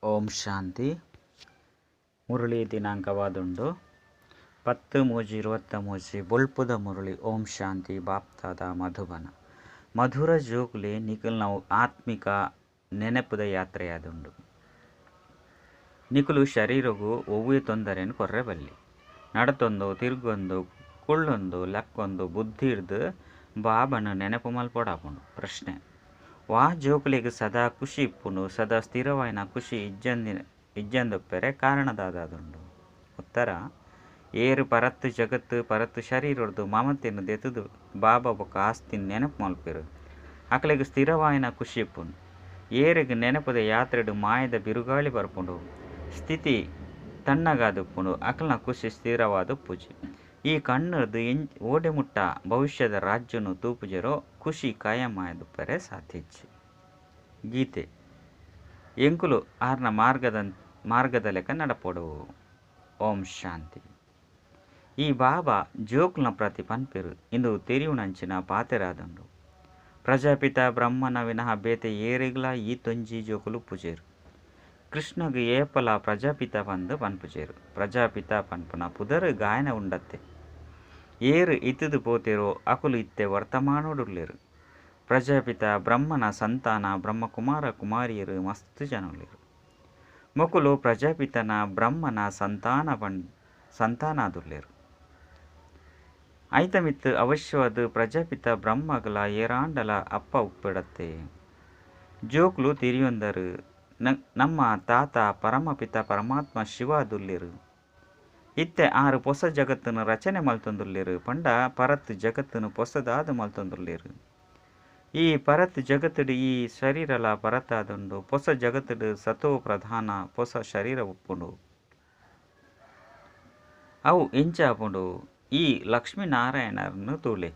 ಓಂ ಶಾಂತಿ. ಮುರಳಿ ದಿನಾಂಕವಾದುಂಡು 10/3/23. ಬೊಳ್ಪುದ ಮುರಳಿ. ಓಂ ಶಾಂತಿ. ಬಾಪ್ತಾದ ಮಧುಬನ. ಮಧುರ ಜೋಕುಲೆ, ನಿಕುಲ್ ನಾವು ಆತ್ಮಿಕ ನೆನಪುದ ಯಾತ್ರೆಯಾದುಂಡು. ನಿಕುಲು ಶರೀರಗು ಒವ್ವೆ ತೊಂದರೆನ್ ಕೊರ್ರೆ ಬಲ್ಲಿ. ನಡತೊಂದು, ತಿರ್ಗೊಂದು, ಕುಳ್ಳೊಂದು, ಲಕ್ಕೊಂದು ಬುದ್ಧಿ ಹಿಡ್ದು ಬಾಬನ ನೆನಪು ಮಲ್ಪೊಡಾಪುಂಡು. ಪ್ರಶ್ನೆ: ವಾ ಜೋಕುಲೆಗ್ ಸದಾ ಖುಷಿ ಇಪ್ಪುಂಡು? ಸದಾ ಸ್ಥಿರವಾಯಿನ ಖುಷಿ ಇಜ್ಜಂದೊಪ್ಪೆರೆ ಕಾರಣದಾದುಂಡು. ಉತ್ತರ: ಏರು ಪರತ್ತು ಜಗತ್ತು ಪರತ್ತು ಶರೀರೊರ್ದು ಮಮತೆನ್ ದೆತುದು ಬಾಬಾ ಬೊಕ್ಕ ಆಸ್ತಿನ್ ನೆನಪು ಮಲ್ಪೆರು, ಅಕಲೆಗ್ ಸ್ಥಿರವಾಯಿನ ಖುಷಿ ಇಪ್ಪುಂಡು. ಏರೆಗ್ ನೆನಪುದ ಯಾತ್ರೆಡ್ ಮಾಯದ ಬಿರುಗಾಳಿ ಬರ್ಪುಂಡು, ಸ್ಥಿತಿ ತಣ್ಣಗಾದುಪ್ಪುಂಡು, ಅಕಲ್ನ ಖುಷಿ ಸ್ಥಿರವಾದುಪ್ಪುಜಿ. ಈ ಕಣ್ಣುರ್ದು ಓಡೆ ಮುಟ್ಟ ಭವಿಷ್ಯದ ರಾಜ್ಯನು ತೂಪುಜೆರೋ ಖುಷಿ ಕಾಯಮಾದುಪ್ಪರೆ ಸಾಧ್ಯಜ್ಜಿ. ಗೀತೆ: ಎಂಕುಲು ಆರ್ನ ಮಾರ್ಗದ ಲೆಕ್ಕ ನಡಪೊಡು. ಓಂ ಶಾಂತಿ. ಈ ಬಾಬಾ ಜೋಕ್ನ ಪ್ರತಿ ಪನ್ಪೆರು ಇಂದು ತೆರಿಯುನಂಚಿನ ಪಾತೆರಾದುಂಡು. ಪ್ರಜಾಪಿತ ಬ್ರಹ್ಮನ ವಿನಃ ಬೇತೆ ಏರೆಗ್ಲಾ ಈ ತೊಂಜಿ ಜೋಕುಲು ಪೂಜೆರು. ಕೃಷ್ಣಗ್ ಏಪಲ ಪ್ರಜಾಪಿತ ಪಂದು ಪನ್ಪುಜೆರು. ಪ್ರಜಾಪಿತ ಪನ್ಪುನ ಪುದರ್ ಗಾಯನ ಉಂಡತ್ತೆ. ಏರು ಇತ್ತುದು ಪೋತೆರೋ ಅಕುಲು ಇತ್ತೆ ವರ್ತಮಾನೋಡುಲ್ಲೆರು. ಪ್ರಜಾಪಿತ ಬ್ರಹ್ಮನ ಸಂತಾನ ಬ್ರಹ್ಮಕುಮಾರ ಕುಮಾರಿಯರು ಮಸ್ತ್ ಜನೊಲ್ಲೆರು. ಮೊಕುಲು ಪ್ರಜಾಪಿತನ ಬ್ರಹ್ಮನ ಸಂತಾನ ಸಂತಾನಾದುಲ್ಲೆರು. ಐತಮಿತ್ತು ಅವಶ್ಯವಾದ ಪ್ರಜಾಪಿತ ಬ್ರಹ್ಮಗಲ ಏರಾಂಡಲ ಅಪ್ಪ ಉಪ್ಪೆಡತ್ತೆ. ಜೋಕ್ಲು ತಿರಿಯೊಂದರು ನಮ್ಮ ತಾತ ಪರಮಪಿತ ಪರಮಾತ್ಮ ಶಿವಾದುಲ್ಲೆರು. ಇತ್ತೆ ಆರು ಪೊಸ ಜಗತ್ತನ್ನು ರಚನೆ ಮಲ್ತೊಂದುಲ್ಲೆರು. ಪಂಡ ಪರತ್ ಜಗತ್ತನ್ನು ಪೊಸದಾದ ಮಲ್ತೊಂದುಲ್ಲೆರು. ಈ ಪರತ್ ಜಗತ್ತುಡು ಈ ಶರೀರಲ ಪರತಾದುಂಡು. ಪೊಸ ಜಗತ್ತುಡು ಸತೋ ಪ್ರಧಾನ ಪೊಸ ಶರೀರ ಉಪ್ಪುಂಡು. ಅವು ಎಂಚಾಪುಂಡು? ಈ ಲಕ್ಷ್ಮೀನಾರಾಯಣರನ್ನು ತೂಲೆ.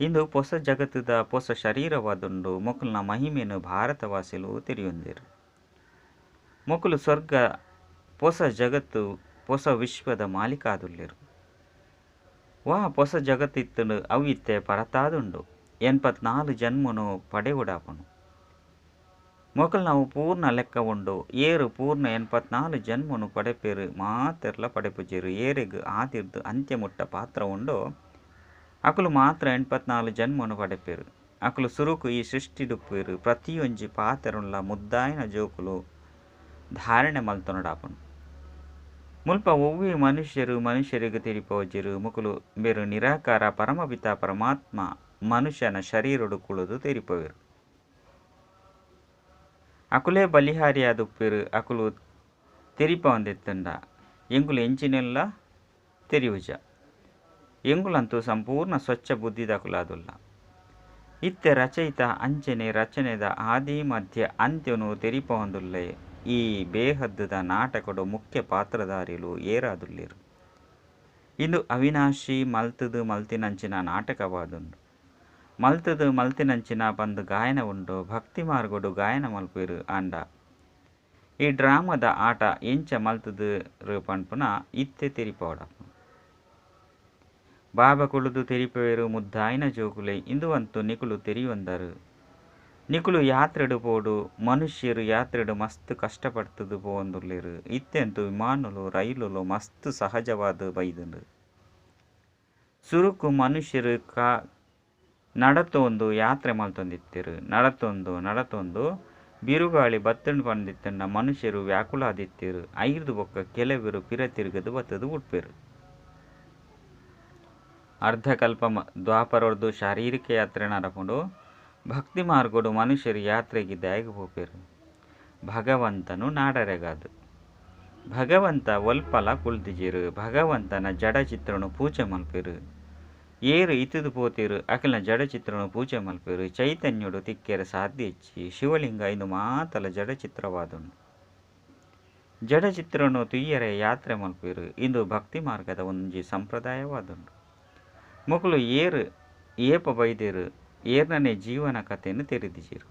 ಇಂದು ಪೊಸ ಜಗತ್ತುದ ಪೊಸ ಶರೀರವಾದುಂಡು. ಮೊಕಲ್ನ ಮಹಿಮೆನು ಭಾರತವಾಸಿಲು ತಿರಿಯೊಂದೆರು. ಮೊಕಲು ಸ್ವರ್ಗ ಪೊಸ ಜಗತ್ತು ಪೊಸ ವಿಶ್ವದ ಮಾಲೀಕಾದುಲ್ಲೆರು. ವಾ ಪೊಸ ಜಗತ್ತು ಇತ್ತುಂಡು ಅವು ಇತ್ತೆ ಪರತಾದುಂಡು. 84 ಜನ್ಮನು ಪಡೆವುಡಾಪುಂಡು. ಮೊಕಲ್ ನಾವು ಪೂರ್ಣ ಲೆಕ್ಕ ಉಂಡು. ಏರು ಪೂರ್ಣ 84 ಜನ್ಮನು ಪಡೆಪೇರು ಮಾತೆರ್ಲ ಪಡೆಪುಜೆರು. ಏರೆಗ್ ಆದಿರ್ದು ಅಂತ್ಯಮುಟ್ಟ ಪಾತ್ರ ಉಂಡು ಅಕುಲು ಮಾತ್ರ 84 ಜನ್ಮನು ಪಡೆಪೇರು. ಅಕುಲು ಸುರುಕು ಈ ಸೃಷ್ಟಿಡುಪ್ಪೇರು. ಪ್ರತಿಯೊಂಜಿ ಪಾತೆರುಲ್ಲ ಮುದ್ದಾಯನ ಜೋಕುಲು ಧಾರಣೆ ಮಲ್ತೊನಡಾಪುಂಡು. ಮುಲ್ಪ ಒವ್ವೆ ಮನುಷ್ಯರು ಮನುಷ್ಯರಿಗೆ ತೆರಿಪೋಜೆರು. ಮುಕುಲು ಬೇರು ನಿರಾಕಾರ ಪರಮಪಿತ ಪರಮಾತ್ಮ ಮನುಷ್ಯನ ಶರೀರೊಡು ಕುಳುದು ತೆರಿಪೋವೆರು. ಅಕುಲೇ ಬಲಿಹಾರಿಯಾದುಪ್ಪೇರು. ಅಕುಲು ತೆರಿಪವಂದಿತ್ತಂಡ ಎಂಕುಲು ಎಂಚಿನೆಲ್ಲ ತೆರಿಯುಜ. ಎಂಕುಲಂತೂ ಸಂಪೂರ್ಣ ಸ್ವಚ್ಛ ಬುದ್ಧಿದಕುಲಾದುಲ್ಲ. ಇತ್ತೆ ರಚಯಿತ ಅಂಚನೆ ರಚನೆದ ಆದಿ ಮಧ್ಯ ಅಂತ್ಯನು ತೆರಿಪವಂದುಲ್ಲೆ. ಈ ಬೇಹದ್ದುದ ನಾಟಕಡು ಮುಖ್ಯ ಪಾತ್ರಧಾರಿಲು ಏರಾದುಲ್ಲೆರು. ಇಂದು ಅವಿನಾಶಿ ಮಲ್ತುದು ಮಲ್ತಿನಂಚಿನ ನಾಟಕವಾದುಂಡು. ಮಲ್ತುದು ಮಲ್ತಿನಂಚಿನ ಪಂದು ಗಾಯನ ಉಂಡು. ಭಕ್ತಿ ಮಾರ್ಗಡು ಗಾಯನ ಮಲ್ಪೇರು. ಆಂಡ ಈ ಡ್ರಾಮದ ಆಟ ಎಂಚ ಮಲ್ತುದು ಪನ್ಪುನ ಇತ್ತೆ ತೆರಿಪವಡಾಪುಂಡು. ಬಾಬಾ ಕುಳುದು ತೆರಿಪವೇರು. ಮುದ್ದಾಯಿನ ಜೋಕುಲೆ, ಇಂದು ನಿಕುಲು ತೆರಿಯೊಂದರು. ನಿಕುಲು ಯಾತ್ರೆಡು ಪೋಡು. ಮನುಷ್ಯರು ಯಾತ್ರೆಡು ಮಸ್ತ್ ಕಷ್ಟಪಡ್ತದು ಪೋವೊಂದುಲ್ಲೆರು. ಇತ್ತೆಂತು ವಿಮಾನಲು ರೈಲುಲು ಮಸ್ತ್ ಸಹಜವಾದ ಬೈದುಂಡು. ಸುರುಕು ಮನುಷ್ಯರು ನಡತೊಂದು ಯಾತ್ರೆ ಮಲ್ತೊಂದಿತ್ತೆರು. ನಡತೊಂದು ನಡತೊಂದು ಬಿರುಗಾಳಿ ಬತ್ತಂಡು ಪಂದಿತ್ತಂಡ ಮನುಷ್ಯರು ವ್ಯಾಕುಲಾದಿತ್ತೆರು. ಐರ್ದು ಬೊಕ್ಕ ಕೆಲವರು ಪಿರ ತಿರುಗದು ಬತ್ತದು ಉಟ್ಪೆರು. ಅರ್ಧಕಲ್ಪ ದ್ವಾಪರೊರ್ದು ಶಾರೀರಿಕ ಯಾತ್ರೆ ನಡಪುಂಡು. ಭಕ್ತಿ ಮಾರ್ಗಡು ಮನುಷ್ಯರು ಯಾತ್ರೆಗೆ ದಾಯಗ ಪೋಪೆರು. ಭಗವಂತನು ನಾಡರೆಗಾದು. ಭಗವಂತ ಒಲ್ಪಲ ಕುಳ್ದಿಜೆರು. ಭಗವಂತನ ಜಡ ಚಿತ್ರನು ಪೂಜೆ ಮಲ್ಪೆರು. ಏರು ಇತುದು ಪೋತೇರು ಅಖಿಲ ಜಡ ಚಿತ್ರನು ಪೂಜೆ ಮಲ್ಪೆರು. ಚೈತನ್ಯಡು ತಿಕ್ಕೆರೆ ಸಾಧ್ಯ ಇಚ್ಚಿ. ಶಿವಲಿಂಗ ಇಂದು ಮಾತಲ ಜಡ ಚಿತ್ರವಾದುಂಡು. ಜಡ ಚಿತ್ರನು ತುಯ್ಯರೆ ಯಾತ್ರೆ ಮಲ್ಪೆರು. ಇಂದು ಭಕ್ತಿ ಮಾರ್ಗದ ಒಂಜಿ ಸಂಪ್ರದಾಯವಾದುಂಡು. ಮೊಕಲು ಏರು ಏಪ ಬೈದೇರು ಏರ್ನನೆ ಜೀವನ ಕಥೆಯನ್ನು ತೆರೆದಿಜೀರು.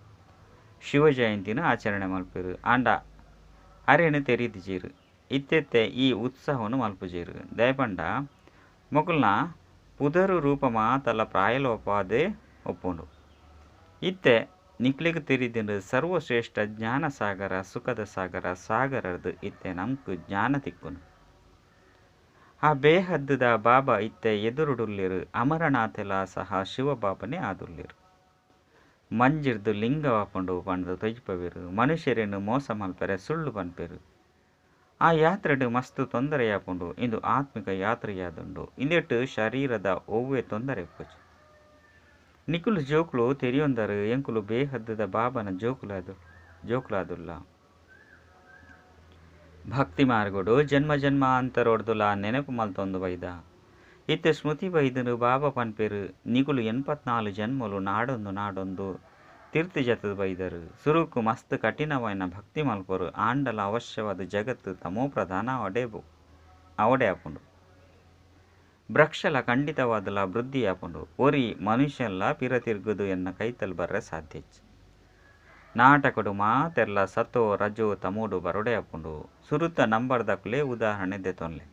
ಶಿವ ಜಯಂತಿನ ಆಚರಣೆ ಮಲ್ಪೆರು. ಆಂಡ ಅರೇನು ತೆರೆದಿಜೀರು. ಇತ್ತೆತ್ತೆ ಈ ಉತ್ಸವನು ಮಲ್ಪುಜೀರು. ದಯಪಂಡ ಮೊಕಲ್ನ ಪುದರು ರೂಪ ಮಾತಲ ಪ್ರಾಯಲೋಪಾದೆ ಒಪ್ಪುಂಡು. ಇತ್ತೆ ನಿಕ್ಲೆಗ್ ತೆರಿದಿಂಡ್ ಸರ್ವಶ್ರೇಷ್ಠ ಜ್ಞಾನ ಸಾಗರ ಸುಖದ ಸಾಗರ ಸಾಗರರ್ದ್ ಇತ್ತೆ ನಮ್ಕ್ ಜ್ಞಾನ ತಿಕ್ಕುಂಡು. ಆ ಬೇಹದ್ದುದ ಬಾಬಾ ಇತ್ತೆ ಎದುರುಡುಲ್ಲೆರ್. ಅಮರನಾಥೆಲಾ ಸಹ ಶಿವಬಾಬಾನೇ ಆದುಲ್ಲೆರ್. ಮಂಜಿರ್ದ್ ಲಿಂಗ ಆಪುಂಡು ಪಂಡ್ದ್ ತೊಜಿಪವೆರ್. ಮನುಷ್ಯರೆನ್ ಮೋಸ ಮಲ್ಪೆರೆ ಸುಳ್ಳು ಪನ್ಪೆರ್. ಆ ಯಾತ್ರೆಡ್ ಮಸ್ತ್ ತೊಂದರೆ ಆಪುಂಡು. ಇಂದು ಆತ್ಮಿಕ ಯಾತ್ರೆಯಾದುಂಡು. ಇಂದೆಟ್ ಶರೀರದ ಒವ್ವೆ ತೊಂದರೆ ಇಪ್ಪುಜಿ. ನಿಕುಲು ಜೋಕುಲು ತೆರಿಯೊಂದರು ಎಂಕುಲು ಬೇಹದ್ದುದ ಬಾಬನ ಜೋಕುಲಾದುಲ್ಲ. ಭಕ್ತಿ ಮಾರ್ಗಡು ಜನ್ಮ ಜನ್ಮಾಂತರೊಡ್ದುಲಾ ನೆನಪು ಮಲ್ತೊಂದು ಬೈದ. ಇತ್ತೆ ಸ್ಮೃತಿ ಬೈದುಂಡು ಬಾಬಾ ಪನ್ಪೆರ್ ನಿಕುಲು 84 ಜನ್ಮಲು ನಾಡೊಂದು ನಾಡೊಂದು ತಿರ್ತ್ ಜತ್ತ್ದ್ ಬೈದರ್. ಸುರುಕು ಮಸ್ತ್ ಕಠಿಣವಾಯಿನ ಭಕ್ತಿ ಮಲ್ಪೊರು ಆಂಡಲ ಅವಶ್ಯವಾದ ಜಗತ್ತು ತಮೋ ಪ್ರಧಾನ ಆವಡೆ ಆಪುಂಡು. ವೃಕ್ಷಲ ಖಂಡಿತವಾದಲ ವೃದ್ಧಿ ಆಪುಂಡು. ಒರಿ ಮನುಷ್ಯನ್ಲ ಪಿರ ತಿರ್ಗುದು ಎನ್ನ ಕೈತಲ್ ಬರ್ರೆ ಸಾಧ್ಯ ಇಜ್ಜಿ. ನಾಟಕಡು ಮಾತೆರ್ಲ ಸತೋ ರಜೋ ತಮೋಡು ಬರೋಡೆ ಆಪುಂಡು. ಸುರುತ ನಂಬರ್ದಕುಲೇ ಉದಾಹರಣೆ ದೆತೊನ್ಲೆ.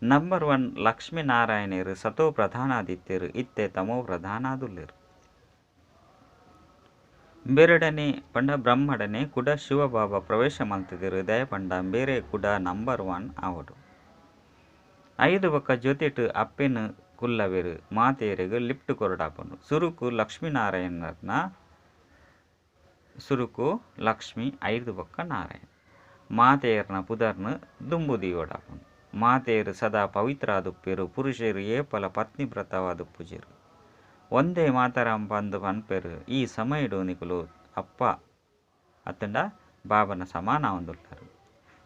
ನಂಬರ್ 1 ಲಕ್ಷ್ಮೀ ನಾರಾಯಣೆರ್ ಸತೋ ಪ್ರಧಾನಾದಿತ್ತೆರ್ ಇತ್ತೆ ತಮೋ ಪ್ರಧಾನಾದುಲ್ಲೆರ್. ಬೇರೆಡನೆ ಪಂಡ ಬ್ರಹ್ಮಡನೆ ಕುಡ ಶಿವಬಾಬಾ ಪ್ರವೇಶ ಮಲ್ತುದೆರ್ ದಯ ಪಂಡ ಬೇರೆ ಕುಡ ನಂಬರ್ 1 ಆವೊಡು. ಐದು ಬೊಕ್ಕ ಜೊತೆಟ್ ಅಪ್ಪೆನ್ ಕುಲ್ಲವೆರ್ ಮಾತೆರೆಗ್ ಲಿಫ್ಟ್ ಕೊರೊಡಾಪುಂಡು. ಸುರುಕು ಲಕ್ಷ್ಮೀ ನಾರಾಯಣನ ಸುರುಕು ಲಕ್ಷ್ಮೀ ಐದು ಬೊಕ್ಕ ನಾರಾಯಣ. ಮಾತೆಯರ್ನ ಪುದರ್ನ್ ದುಂಬು ದೀವೊಡಾಪುಂಡು. ಮಾತೆಯರು ಸದಾ ಪವಿತ್ರ ಆದುಪ್ಪೆರು ಪುರುಷೆರು ಏಪಲ ಪತ್ನಿ ವ್ರತವಾದುಪ್ಪುಜೆರ್. ಒಂದೇ ಮಾತರಂ ಪಂದ್ ಪನ್ಪೆರ್. ಈ ಸಮಯಡು ನಿಕುಲು ಅಪ್ಪ ಅತ್ತಂಡ ಬಾಬನ ಸಮಾನ ಆವೊಂದುಲ್ಲರ್.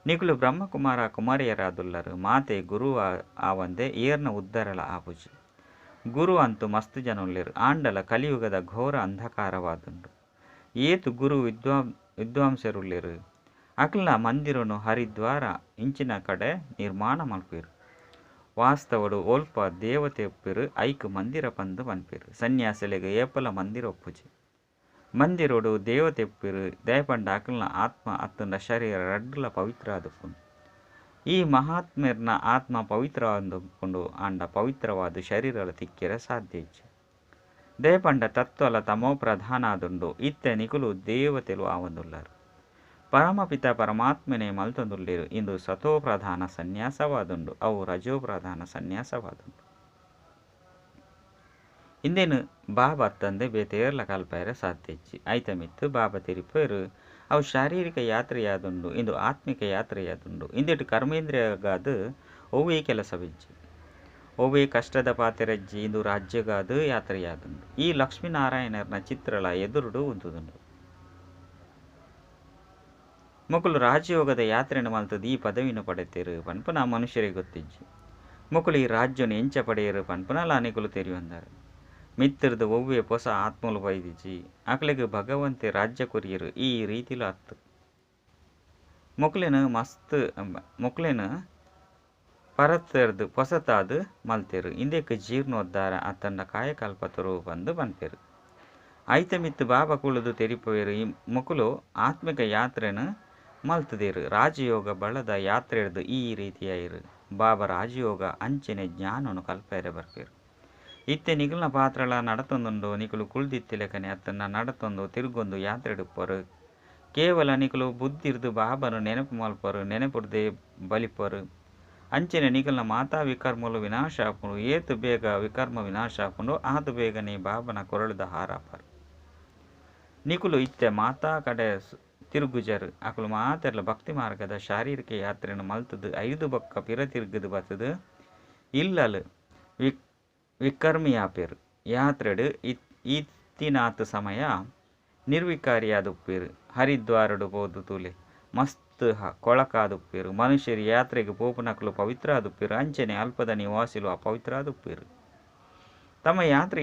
ನಿಕುಲು ಬ್ರಹ್ಮಕುಮಾರ ಕುಮಾರಿಯರಾದುಲ್ಲರ್. ಮಾತೆ ಗುರು ಆವಂದೆ ಏರ್ನ ಉದ್ಧಾರಲ ಆಪುಜಿ. ಗುರು ಅಂತೂ ಮಸ್ತ್ ಜನ ಉಲ್ಲೆರ್. ಆಂಡಲ ಕಲಿಯುಗದ ಘೋರ ಅಂಧಕಾರವಾದುಂಡು. ಏತ್ ಗುರು ವಿದ್ವಾಂಸರುಲ್ಲೆರ್. ಅಕಲ್ನ ಮಂದಿರನು ಹರಿದ್ವಾರ ಇಂಚಿನ ಕಡೆ ನಿರ್ಮಾಣ ಮಲ್ಪುವೆರ್. ವಾಸ್ತವಡ್ ಒಲ್ಪ ದೇವತೆ ಉಪ್ಪೆರ್ ಐಕ್ ಮಂದಿರ ಪಂದ್ ಪನ್ಪೆರ್. ಸನ್ಯಾಸಿಲೆಗ್ ಏಪಲ ಮಂದಿರ ಉಪ್ಪುಜಿ. ಮಂದಿರಡು ದೇವತೆ ಉಪ್ಪೆರ್ ದಾಯೆ ಪಂಡ ಅಕಲ್ನ ಆತ್ಮ ಅತ್ತಂಡ ಶರೀರ ರಡ್ಡುಲ ಪವಿತ್ರ ಆದುಪ್ಪುಂಡು. ಈ ಮಹಾತ್ಮೆರ್ನ ಆತ್ಮ ಪವಿತ್ರವಾದುಪ್ಪುಂಡು ಆಂಡ ಪವಿತ್ರವಾದ ಶರೀರಲ ತಿಕ್ಕೆರೆ ಸಾಧ್ಯ ಇಜ್ಜಿ. ದಾಯೆ ಪಂಡ ತತ್ವಲ ತಮೋ ಪ್ರಧಾನ ಆದುಂಡು. ಇತ್ತೆ ನಿಕುಲು ದೇವತೆಲು ಆವೊಂದುಲ್ಲರ್. ಪರಮಪಿತ ಪರಮಾತ್ಮನೆ ಮಲ್ತೊಂದುಲ್ಲೆರ್. ಇಂದು ಸತೋ ಪ್ರಧಾನ ಸನ್ಯಾಸವಾದುಂಡು. ಅವು ರಜೋ ಪ್ರಧಾನ ಸನ್ಯಾಸವಾದುಂಡು. ಇಂದೇನು ಬಾಬಾ ಅತ್ತಂದೆ ಬೇತೇರ್ಲ ಕಲ್ಪೆರೆ ಸಾಧ್ಯ ಇಜ್ಜಿ. ಐತ ಮಿತ್ತ್ ಬಾಬಾ ತೆರಿಪೆರ್ ಅವು ಶಾರೀರಿಕ ಯಾತ್ರೆಯಾದುಂಡು. ಇಂದು ಆತ್ಮಿಕ ಯಾತ್ರೆಯಾದುಂಡು. ಇಂದೆಟ್ ಕರ್ಮೇಂದ್ರಿಯಗಾದ್ ಒವ್ವೇ ಕೆಲಸವಿಜ್ಜಿ. ಒವ್ವೇ ಕಷ್ಟದ ಪಾತೆರಜ್ಜಿ. ಇಂದು ರಾಜ್ಯಗಾದ್ ಯಾತ್ರೆಯಾದುಂಡು. ಈ ಲಕ್ಷ್ಮೀನಾರಾಯಣನ ಚಿತ್ರಲ ಎದುರುಡು ಉಂತುದುಂಡು. ಮೊಕುಲು ರಾಜಯೋಗದ ಯಾತ್ರೆಯನ್ನು ಮಲ್ತುದು ಈ ಪದವಿಯನ್ನು ಪಡೆತೇರು ಪನ್ಪುನ ಮನುಷ್ಯರಿಗೆ ಗೊತ್ತಿಜ್ಜಿ. ಮೊಕುಲು ಈ ರಾಜ್ಯನು ಎಂಚ ಪಡೆಯರು ಪನ್ಪುನಲ ನಿಕುಲು ತೆರಿಯೊಂದಾರ್. ಮಿತ್ತಿರ್ದು ಒವ್ವೇ ಪೊಸ ಆತ್ಮಲು ಬೈದಿಜಿ. ಅಕಲೆಗ್ ಭಗವಂತೆ ರಾಜ್ಯ ಕೊರಿಯರು ಈ ರೀತಿಲ ಅತ್ತು. ಮೊಕುಲೆನ್ ಮಸ್ತ್ ಮೊಕುಲೆನ್ ಪರತರ್ದ್ ಪೊಸತಾದ್ ಮಲ್ತೆರ್. ಇಂದೆಕ್ ಜೀರ್ಣೋದ್ಧಾರ ಅತ್ತಂಡ ಕಾಯಕಲ್ಪತರು ಪಂದ್ ಪನ್ಪೆರ್. ಐತ ಮಿತ್ತ್ ಬಾಬಾ ಕುಲ್ಲುದು ತೆರಿಪುವೆರ್. ಈ ಮೊಕುಲು ಆತ್ಮಿಕ ಯಾತ್ರೆನ್ ಮಲ್ತುದೆರ್. ರಾಜಯೋಗ ಬಳದ ಯಾತ್ರೆರ್ದ್ ಈ ರೀತಿಯಾಯಿರು. ಬಾಬಾ ರಾಜಯೋಗ ಅಂಚನೆ ಜ್ಞಾನನು ಕಲ್ಪೆರೆ ಬರ್ಪೆರ್. ಇತ್ತೆ ನಿಕಲ್ನ ಪಾತ್ರಲ ನಡತೊಂದುಂಡು. ನಿಕುಲು ಕುಲ್ದಿತ್ತಿಲೆಕನೆ ಅತ್ತಂಡ ನಡತೊಂದು ತಿರ್ಗೊಂದು ಯಾತ್ರೆಡುಪ್ಪರು. ಕೇವಲ ನಿಕುಲು ಬುದ್ಧಿರ್ದ್ ಬಾಬಾನು ನೆನಪು ಮಲ್ಪರು. ನೆನಪುರ್ದೇ ಬಲಿಪರು. ಅಂಚನೆ ನಿಕಲ್ನ ಮಾತಾ ವಿಕರ್ಮಲು ವಿನಾಶ ಆಪುಂಡು. ಏತ್ ಬೇಗ ವಿಕರ್ಮ ವಿನಾಶ ಆಪುಂಡು ಆತ್ ಬೇಗನೆ ಬಾಬನ ಕೊರಳುದ ಹಾರಾಪರು. ನಿಕುಲು ಇತ್ತೆ ಮಾತಾ ಕಡೆ ತಿರುಗುಜರು. ಅಕುಲು ಮಾತೆರ್ಲ ಭಕ್ತಿ ಮಾರ್ಗದ ಶಾರೀರಿಕ ಯಾತ್ರೆಯನ್ನು ಮಲ್ತುದು ಐದು ಬೊಕ್ಕ ಪಿರ ತಿರುಗುದು ಬತ್ತುದು ಇಲ್ಲಲ್ ವಿಕರ್ಮಿಯಾಪೆರ್. ಯಾತ್ರೆಡ್ ಇತ್ತಿನಾತ್ ಸಮಯ ನಿರ್ವಿಕಾರಿಯಾದುಪ್ಪೆರ್. ಹರಿದ್ವಾರಡು ಪೋದು ತೂಲೆ ಮಸ್ತ್ ಕೊಳಕಾದುಪ್ಪೆರ್. ಮನುಷ್ಯರು ಯಾತ್ರೆಗ್ ಪೋಪುನಕುಲು ಪವಿತ್ರ ಆದುಪ್ಪೆರ್. ಅಂಚನೆ ಅಲ್ಪದ ನಿವಾಸಿಲು ಅಪವಿತ್ರ ಆದುಪ್ಪೆರ್. ತಮ್ಮ ಯಾತ್ರೆ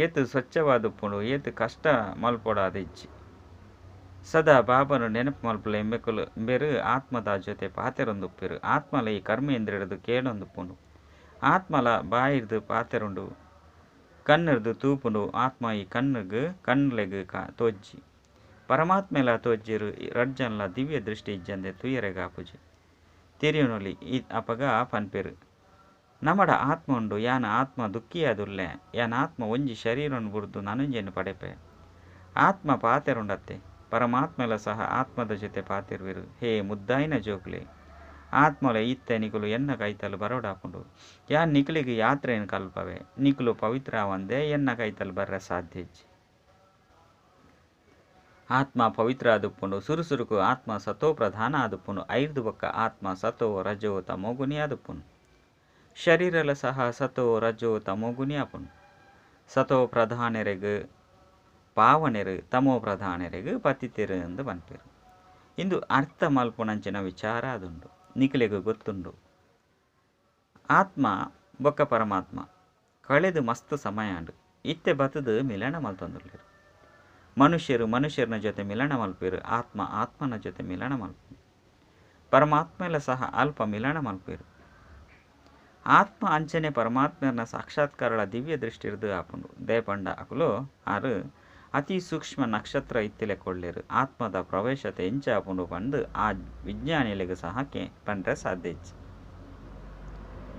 ಏತ್ ಸ್ವಚ್ಛವಾದುಪ್ಪುಂಡು ಏತ್ ಕಷ್ಟ ಮಲ್ಪೊಡಾದಿಜ್ಜಿ. ಸದಾ ಬಾಬಾನು ನೆನಪು ಮಲ್ಪುಲೆ. ಮೆಕುಲು ಬೇರು ಆತ್ಮದ ಜೊತೆ ಪಾತೆರೊಂದುಪ್ಪೆರು. ಆತ್ಮಲ ಈ ಕರ್ಮೇಂದ್ರಿಯರ್ದು ಕೇಳೊಂದುಪ್ಪುಂಡು. ಆತ್ಮಲ ಬಾಯಿರ್ದು ಪಾತೆರುಂಡು. ಕಣ್ಣುರ್ದು ತೂಪುಂಡು. ಆತ್ಮ ಈ ಕಣ್ಣುಗ್ ಕಣ್ಣುಲೆಗ್ ತೋಜ್ಜಿ. ಪರಮಾತ್ಮೆಲ ತೋಜ್ಜೆರು. ರಡ್ಡ್ ಜನಲ ದಿವ್ಯ ದೃಷ್ಟಿ ಇಜ್ಜಂದೆ ತೂಯೆರೆಗಾಪುಜಿ. ತೆರಿಯೊನೊಲಿ ಅಪಗ ಪನ್ಪೆರ್ ನಮಡ ಆತ್ಮ ಉಂಡು. ಯಾನ್ ಆತ್ಮ ದುಃಖಿಯಾದುಲ್ಲೆ. ಯಾನ್ ಆತ್ಮ ಒಂಜಿ ಶರೀರನ್ ಬುಡ್ದು ನನೊಂಜೆನ್ ಪಡೆಪೆ. ಆತ್ಮ ಪಾತೆರುಂಡತ್ತೆ. ಪರಮಾತ್ಮಲ ಸಹ ಆತ್ಮದ ಜೊತೆ ಪಾತೆರುವೆರು. ಹೇ ಮುದ್ದಾಯಿನ ಜೋಕ್ಲೆ, ಆತ್ಮಲ ಇತ್ತೆ ನಿಕುಲು ಎನ್ನ ಕೈತಲು ಬರೋಡಾಪುಂಡು. ಯಾನ್ ನಿಕುಲಿಗೆ ಯಾತ್ರೆಯನ್ನು ಕಲ್ಪವೆ. ನಿಕುಲು ಪವಿತ್ರ ಆವಂದೆ ಎನ್ನ ಕೈತಲು ಬರ್ರ ಸಾಧ್ಯ. ಆತ್ಮ ಪವಿತ್ರ ಆದುಪ್ಪುಂಡು. ಸುರುಸುರುಕು ಆತ್ಮ ಸತೋ ಪ್ರಧಾನ ಆದುಪ್ಪುಂಡು. ಐರ್ದು ಬೊಕ್ಕ ಆತ್ಮ ಸತೋ ರಜೋ ತಮೋಗುಣಿ ಆದುಪ್ಪುಂಡು. ಶರೀರಲ ಸಹ ಸತೋ ರಜೋ ತಮೋಗುಣಿ ಆಪುಂಡು. ಸತೋ ಪ್ರಧಾನರೆಗ್ ಪಾವನೆರು, ತಮೋ ಪ್ರಧಾನರೆಗ್ ಪತಿತೆರು ಎಂದು ಪನ್ಪೆರು. ಇಂದು ಅರ್ಥ ಮಲ್ಪುನಂಚಿನ ವಿಚಾರ ಅದುಂಡು. ನಿಕುಲೆಗ್ ಗೊತ್ತುಂಡು. ಆತ್ಮ ಬೊಕ್ಕ ಪರಮಾತ್ಮ ಕಳೆದು ಮಸ್ತ್ ಸಮಯ ಆಂಡ್. ಇತ್ತೆ ಬತ್ತದು ಮಿಲನ ಮಲ್ತೊಂದುಲ್ಲೆರ್. ಮನುಷ್ಯರು ಮನುಷ್ಯರನ ಜೊತೆ ಮಿಲನ ಮಲ್ಪೆರು. ಆತ್ಮ ಆತ್ಮನ ಜೊತೆ ಮಿಲನ ಮಲ್ಪು. ಪರಮಾತ್ಮೆಲ ಸಹ ಅಲ್ಪ ಮಿಲನ ಮಲ್ಪೆರು. ಆತ್ಮ ಅಂಚನೆ ಪರಮಾತ್ಮನ ಸಾಕ್ಷಾತ್ಕಾರಳ ದಿವ್ಯ ದೃಷ್ಟಿರ್ದು ಆಪುಂಡು. ದೇಪಂಡ ಅಕುಲು ಆರು ಅತಿ ಸೂಕ್ಷ್ಮ ನಕ್ಷತ್ರ ಇತ್ತಿಲೆ ಕೊಳ್ಳೆರು. ಆತ್ಮದ ಪ್ರವೇಶತೆ ಎಂಚ ಆಪುಂಡು ಪಂದು ಆ ವಿಜ್ಞಾನಿಲೆಗ್ ಸಹ ಪಂಡ್ರೆ ಸಾಧ್ಯ.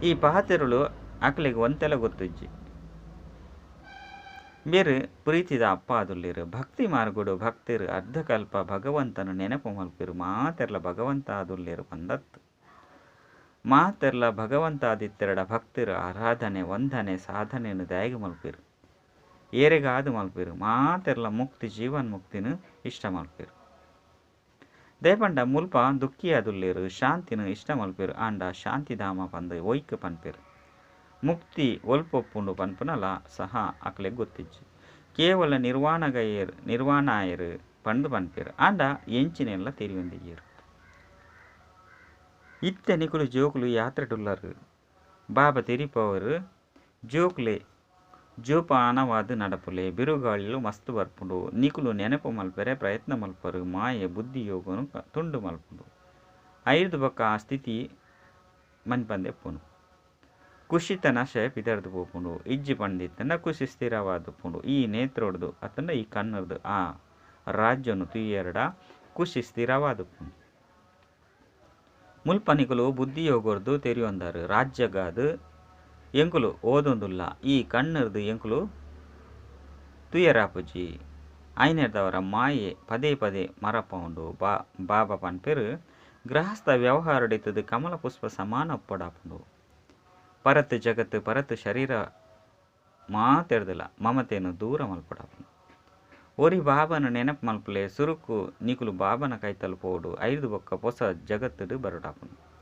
ಈ ಪಾತೆರುಳು ಅಕಲೆಗ್ ಒಂತೆಲ ಗೊತ್ತುಜ್ಜಿ. ಬೇರು ಪ್ರೀತಿದ ಅಪ್ಪ ಆದುಲ್ಲೆರು. ಭಕ್ತಿ ಮಾರ್ಗಡು ಭಕ್ತರು ಅರ್ಧಕಲ್ಪ ಭಗವಂತನ ನೆನಪು ಮಲ್ಪೆರು. ಮಾತೆರ್ಲ ಭಗವಂತ ಆದುಲ್ಲೆರು ಪಂದತ್ತು. ಮಾತೆರ್ಲ ಭಗವಂತ ಆದಿತ್ತೆರಡ ಭಕ್ತರು ಆರಾಧನೆ ವಂದನೆ ಸಾಧನೆಯನ್ನು ದಾಯಗ ಮಲ್ಪೆರು. ಏರೆಗಾದು ಮಲ್ಪೆರು. ಮಾತೆರ್ಲ ಮುಕ್ತಿ ಜೀವನ್ ಮುಕ್ತಿನ ಇಷ್ಟ ಮಲ್ಪೆರು. ದೇಪಂಡ ಮುಲ್ಪ ದುಃಖಿ ಆದುಲ್ಲೆರು. ಶಾಂತಿನ ಇಷ್ಟ ಮಲ್ಪೆರು. ಆಂಡ ಶಾಂತಿಧಾಮ ಪಂದು ಒಯ್ಕ್ ಪನ್ಪೆರು. ಮುಕ್ತಿ ಒಲ್ಪೊಪ್ಪುಂಡು ಪನ್ಪುನಲ ಸಹ ಅಕ್ಲೆಗ್ ಗೊತ್ತಿಜ್ಜಿ. ಕೇವಲ ನಿರ್ವಾಣಗಯೇರ್ ನಿರ್ವಾಣಾಯರು ಪಂದು ಪನ್ಪೆರು. ಆಂಡ ಎಂಚಿನೆಲ್ಲ ತೆರಿಯೊಂದಿಜ್ಜೆರ್. ಇತ್ತೆ ನಿಕುಲು ಜೋಕುಲು ಯಾತ್ರೆಡುಲ್ಲರು. ಬಾಬಾ ತೆರಿಪವರು ಜೋಕುಲೆ ಜೋಪಾನವಾದ ನಡಪುಲೆ. ಬಿರುಗಾಳಿಲು ಮಸ್ತ್ ಬರ್ಪುಂಡು. ನಿಕುಲು ನೆನಪು ಮಲ್ಪೆರೆ ಪ್ರಯತ್ನ ಮಲ್ಪರು. ಮಾಯೆ ಬುದ್ಧಿ ಯೋಗನು ತುಂಡು ಮಲ್ಪುಂಡು. ಐರ್ದು ಬೊಕ್ಕ ಆ ಸ್ಥಿತಿ ಮನ್ಪಂದೆಪ್ಪುಂಡು. ಖುಷಿತ ನಶೆ ಪಿದರ್ದು ಪೋಪುಂಡು. ಇಜ್ಜಿ ಪಂದಿತ್ತಂಡ ಖುಷಿ ಸ್ಥಿರವಾದುಪ್ಪುಂಡು. ಈ ನೇತ್ರೊಡ್ದು ಅತ್ತಂಡ ಈ ಕಣ್ಣರ್ದು ಆ ರಾಜ್ಯನು ತುಯ್ಯೆರಡ ಖುಷಿ ಸ್ಥಿರವಾದುಪ್ಪುಂಡು. ಮುಲ್ಪ ನಿಕುಲು ಬುದ್ಧಿಯೋಗರ್ದು ತೆರಿಯೊಂದಾರು. ರಾಜ್ಯಗಾದು ಎಂಕುಲು ಓದೊಂದುಲ್ಲ. ಈ ಕಣ್ಣರ್ದು ಎಂಕುಲು ತುಯರಾಪುಜಿ. ಐನೆರ್ದವರ ಮಾಯೆ ಪದೇ ಪದೇ ಮರಪೌಂಡು. ಬಾಬಾ ಪನ್ಪೆರು ಗೃಹಸ್ಥ ವ್ಯವಹಾರಡಿತ್ತದು ಕಮಲ ಪುಷ್ಪ ಸಮಾನ ಒಪ್ಪಡಾಪುಂಡು. ಪರತ್ ಜಗತ್ತು ಪರತ್ ಶರೀರ ಮಾತೆರ್ದಲ ಮಮತೆಯನ್ನು ದೂರ ಮಲ್ಪಡಾಪುಂಡು. ಒರಿ ಬಾಬನ ನೆನಪು ಮಲ್ಪಲೆ. ಸುರುಕು ನಿಕುಲು ಬಾಬನ ಕೈತಲ್ ಪೋಡು. ಐದು ಬೊಕ್ಕ ಪೊಸ ಜಗತ್ತುಡು ಬರಡಾಪುಂಡು.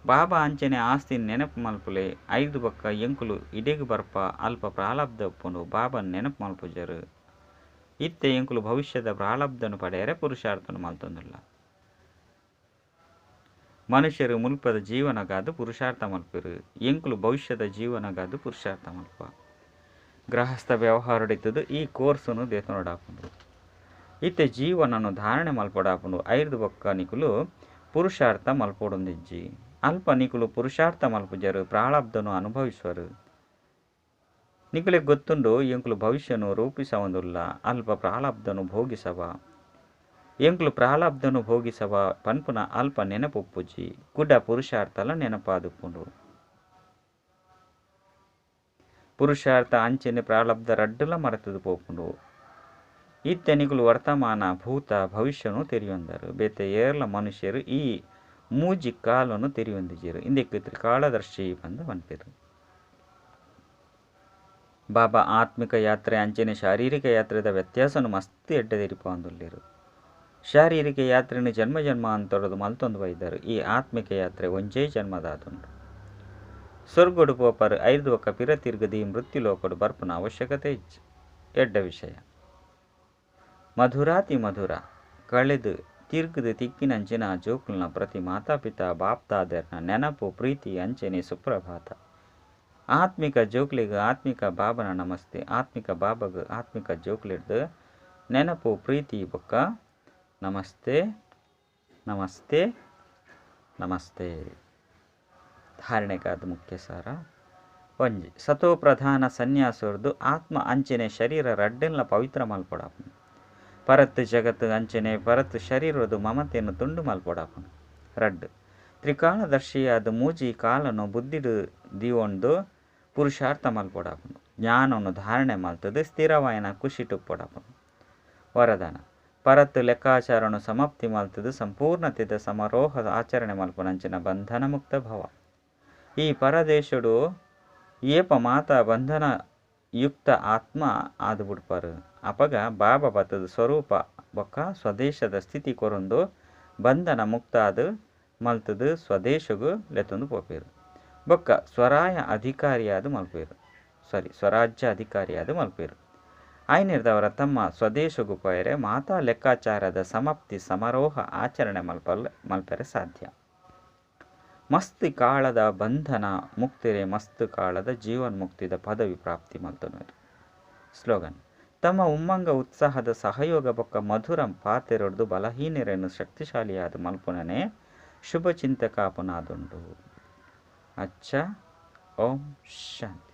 ಬಾಬಾ ಅಂಚನೆ ಆಸ್ತಿ ನೆನಪು ಮಲ್ಪಲೆ. ಐದು ಬೊಕ್ಕ ಎಂಕುಲು ಇಡೆಗ್ ಬರ್ಪ ಅಲ್ಪ ಪ್ರಾಲಬ್ಧ ಉಪ್ಪುಂಡು. ಬಾಬನ ನೆನಪು ಮಲ್ಪುಜರು. ಇತ್ತೆ ಎಂಕುಲು ಭವಿಷ್ಯದ ಪ್ರಾಲಬ್ಧನು ಪಡೆಯರೆ ಪುರುಷಾರ್ಥನು ಮಲ್ತೊಂದುಲ್ಲ. ಮನುಷ್ಯರು ಮುಲ್ಪದ ಜೀವನಗಾದು ಪುರುಷಾರ್ಥ ಮಲ್ಪೆರು. ಎಂಕುಲು ಭವಿಷ್ಯದ ಜೀವನಗಾದು ಪುರುಷಾರ್ಥ ಮಲ್ಪ. ಗೃಹಸ್ಥ ವ್ಯವಹಾರಡಿತ್ತದು ಈ ಕೋರ್ಸನ್ನು ದೇತನೊಡಾಪುಂಡು. ಇತ್ತೆ ಜೀವನನು ಧಾರಣೆ ಮಲ್ಪೊಡಾಪುಂಡು. ಐರ್ದು ಬೊಕ್ಕ ನಿಕುಲು ಪುರುಷಾರ್ಥ ಮಲ್ಪೊಡೊಂದಿಜ್ಜಿ. ಅಲ್ಪ ನಿಕುಲು ಪುರುಷಾರ್ಥ ಮಲ್ಪುಜರು. ಪ್ರಾಲಬ್ಧನು ಅನುಭವಿಸುವರು. ನಿಕುಲೆ ಗೊತ್ತುಂಡು ಎಂಕುಲು ಭವಿಷ್ಯನು ರೂಪಿಸವೊಂದುಲ್ಲ. ಅಲ್ಪ ಪ್ರಾಲಬ್ಧನು ಭೋಗಿಸವ. ಎಂಕುಲು ಪ್ರಾಲಬ್ಧನು ಭೋಗಿಸವ ಪನ್ಪುನ ಅಲ್ಪ ನೆನಪುಪ್ಪುಜಿ. ಕುಡ ಪುರುಷಾರ್ಥಲ ನೆನಪಾದುಪ್ಪುಂಡು. ಪುರುಷಾರ್ಥ ಅಂಚನೆ ಪ್ರಾಲಬ್ಧ ರಡ್ಡುಲ ಮರೆತದು ಪೋಪುಂಡು. ಇತ್ತೆ ನಿಕುಲು ವರ್ತಮಾನ ಭೂತ ಭವಿಷ್ಯನು ತೆರಿಯೊಂದರು. ಬೇತೆ ಏರ್ಲ ಮನುಷ್ಯರು ಈ ಮೂಜಿ ಕಾಲನು ತೆರಿಯೊಂದಿಜ್ಜೆರು. ಇಂದಕ್ಕೆ ತ್ರಿಕಾಲದರ್ಶಿ ಪಂದು ಪನ್ಪೆರು. ಬಾಬಾ ಆತ್ಮಿಕ ಯಾತ್ರೆ ಅಂಚನೆ ಶಾರೀರಿಕ ಯಾತ್ರೆದ ವ್ಯತ್ಯಾಸನು ಮಸ್ತ್ ಎಡ್ಡೆ ತೆರಿಪೊಂದುಲ್ಲೆರು. ಶಾರೀರಿಕ ಯಾತ್ರೆನು ಜನ್ಮ ಜನ್ಮ ಅಂತೊಡದು ಮಲ್ತೊಂದು ಬೈದರು. ಈ ಆತ್ಮಿಕ ಯಾತ್ರೆ ಒಂಜೇ ಜನ್ಮದಾದುಂಡು. ಸ್ವರ್ಗಡು ಪೋಪರು. ಐದು ಬೊಕ್ಕ ಪಿರ ತಿರ್ಗದಿ ಮೃತ್ಯು ಲೋಕಡು ಬರ್ಪುನ ಅವಶ್ಯಕತೆ ಇಜ್ಜಿ. ಎಡ್ಡ ವಿಷಯ. ಮಧುರಾತಿ ಮಧುರ ಕಳೆದು ತಿರ್ಗದು ತಿಕ್ಕಿನಂಚಿನ ಜೋಕುಲ್ನ ಪ್ರತಿ ಮಾತಾಪಿತಾ ಬಾಪ್ತಾದೆರ್ನ ನೆನಪು ಪ್ರೀತಿ ಅಂಚನೆ ಸುಪ್ರಭಾತ. ಆತ್ಮಿಕ ಜೋಕ್ಲೆಗ್ ಆತ್ಮಿಕ ಬಾಬನ ನಮಸ್ತೆ. ಆತ್ಮಿಕ ಬಾಬಗ್ ಆತ್ಮಿಕ ಜೋಕ್ಲೆಡ್ದು ನೆನಪು ಪ್ರೀತಿ ಬೊಕ್ಕ ನಮಸ್ತೆ ನಮಸ್ತೆ ನಮಸ್ತೆ. ಧಾರಣೆಗಾದ ಮುಖ್ಯ ಸಾರ. ಒಂಜಿ ಸತೋ ಪ್ರಧಾನ ಸನ್ಯಾಸರ್ದು ಆತ್ಮ ಅಂಚನೆ ಶರೀರ ರಡ್ಡೆನ್ಲ ಪವಿತ್ರ ಮಲ್ಪೊಡಾಪುಂಡು. ಪರತ್ ಜಗತ್ತು ಅಂಚನೆ ಪರತ್ ಶರೀರದು ಮಮತೆಯನ್ನು ತುಂಡು ಮಲ್ಪೊಡಾಪುಂಡು. ರಡ್ಡು ತ್ರಿಕಾಲದರ್ಶಿಯಾದ ಮೂಜಿ ಕಾಲನು ಬುದ್ಧಿಡು ದಿವೊಂದು ಪುರುಷಾರ್ಥ ಮಲ್ಪೊಡಾಪುಂಡು. ಜ್ಞಾನವನ್ನು ಧಾರಣೆ ಮಲ್ತದು ಸ್ಥಿರವಾಯಿನ ಖುಷಿ ಟುಪ್ಪೊಡಾಪುಂಡು. ವರದಾನ. ಪರತ್ ಲೆಕ್ಕಾಚಾರನು ಸಮಾಪ್ತಿ ಮಲ್ತುದು ಸಂಪೂರ್ಣತೆದ ಸಮಾರೋಹ ಆಚರಣೆ ಮಲ್ಪುನಂಚಿನ ಬಂಧನ ಮುಕ್ತ ಭವ. ಈ ಪರದೇಶಡು ಏಪ ಮಾತಾ ಬಂಧನ ಯುಕ್ತ ಆತ್ಮ ಆದ್ ಬುಡ್ಪರ್. ಅಪಗ ಬಾಬಾ ಬತ್ತುದು ಸ್ವರೂಪ ಬೊಕ್ಕ ಸ್ವದೇಶದ ಸ್ಥಿತಿ ಕೊರೊಂದು ಬಂಧನ ಮುಕ್ತ ಆದ್ ಮಲ್ತುದು ಸ್ವದೇಶಗು ಲೆತ್ತೊಂದು ಪೋಪೆರ್. ಬೊಕ್ಕ ಸ್ವರಾಯ ಅಧಿಕಾರಿಯಾದ್ ಮಲ್ಪೆರ್. ಸಾರಿ ಸ್ವರಾಜ್ಯ ಅಧಿಕಾರಿಯಾದ್ ಮಲ್ಪೆರ್. ಆಯ್ನಿರ್ದವರ ತಮ್ಮ ಸ್ವದೇಶಗು ಪೋಯರೆ ಮಾತಾ ಲೆಕ್ಕಾಚಾರದ ಸಮಾಪ್ತಿ ಸಮಾರೋಹ ಆಚರಣೆ ಮಲ್ಪಲ್ ಮಲ್ಪೆರೆ ಸಾಧ್ಯ. ಮಸ್ತ್ ಕಾಳದ ಬಂಧನ ಮುಕ್ತಿರೆ ಮಸ್ತ್ ಕಾಳದ ಜೀವನ್ ಮುಕ್ತಿದ ಪದವಿ ಪ್ರಾಪ್ತಿ ಮಲ್ತೊನುವೆರ್. ಸ್ಲೋಗನ್ ತಮ್ಮ ಉಮ್ಮಂಗ ಉತ್ಸಾಹದ ಸಹಯೋಗ ಬೊಕ್ಕ ಮಧುರ ಪಾತೆರೊಡ್ದು ಬಲಹೀನರನ್ನು ಶಕ್ತಿಶಾಲಿಯಾದ ಮಲ್ಪುನನೆ ಶುಭ ಚಿಂತಕಾಪುನಾದುಂಡು. ಅಚ್ಚ ಓಂ ಶಾಂತಿ.